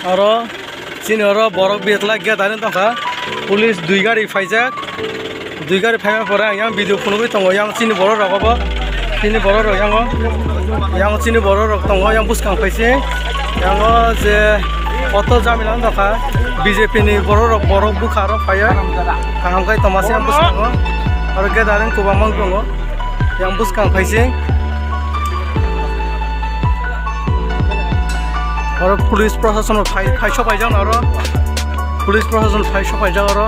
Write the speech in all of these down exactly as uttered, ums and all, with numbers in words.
Oro chini oro borok betla gathering tongkha. Police dui gari phaijak. Dui gari phaima pore ang yang video phunugwi tongo, yang chini borok rok obo. Chini borok rok yango. Yang chini borok rok tongo, yang buskang phaising. Yango je auto jamila wngkha. B J P ni borok rok, borok bwkha rok phaiya. Kaham khai tongmasi yang bwskango. Oro gathering kwbangma wng tongo. Yang buskang phaising. Oro police proshashan phai, phai sok phaijak oro. Police proshashan phai sok phaijak oro.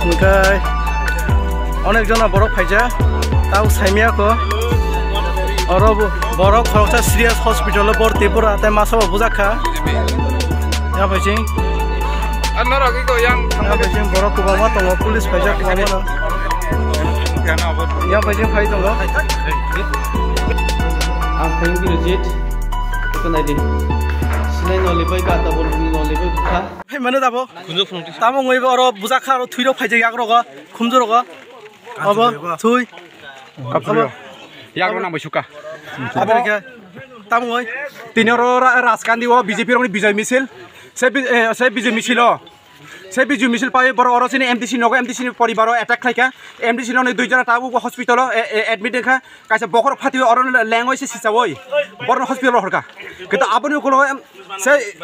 Hwnkhe onek jona borok phaijak. Tao saimya ko. Oro bo-, borok khoroksa serious hospital o borti pura tei masa bo bujak kha. Ya phaising. Ang norok iko yang Ya phaising borok kwbangma tongo, police phaijak kwbangma no. Ya phaising phai tongo. Ang phai Birojit. Ito nai di. Sinai nolibai ka tabul nolibai bukha. Phai mano dabo. Tamo ngoi oro bujak kha, oro thwi rok phaijak yak rogo, khumju rogo. Abo thwi. Kapsuri. Yak nang bai suka. Abo ke. Tamo ngoi. Tini oro ra-, Rajkandi o B J P rokni Bijoy Misil. Se bi-, eh, se Bijoy Misil o. Se Bijoy Misil pai borok oro sini M D C nogo, M D C ni poribar o attack khlaika. M D C noni dui jona tabuk hospital o, eh, eh, admit wngkha. Kaisa bokhorok phatwi oro lengoi se sichawi. Borno hospital o horka. Kintu aboni ukulo, em, se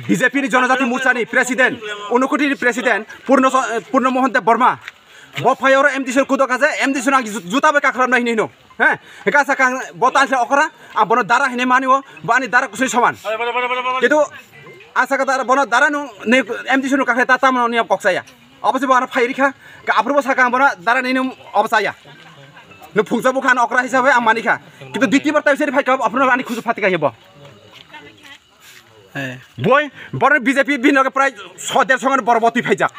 B J P ni Jonojati Morcha ni president, Unakoti ni president, Purno, eh, Purno Mohan Deb Borma. Bo phai oro M D C kudo kaje, M D C no ang ju-, juta bai kakhram nai hinwi hino. He? Eka sa kang bo tan se okra, a bono dara hine mani o, bo ani dara kusui soman. Kintu asa ka dara bono dara nung ne M D C no kakhe ta tamno ni kok saya. Abo se bo ano phai rikha, ka aphuru bo sa kang bono dara ni nung obo saya. No phungsa bukha no okra hisabe ang manikha. Kintu ditibar tai se phai ka aphuru ani khusu phatika hebo. Boi, borok B J P bini loge prai so derso ngani borok botwi phaijak.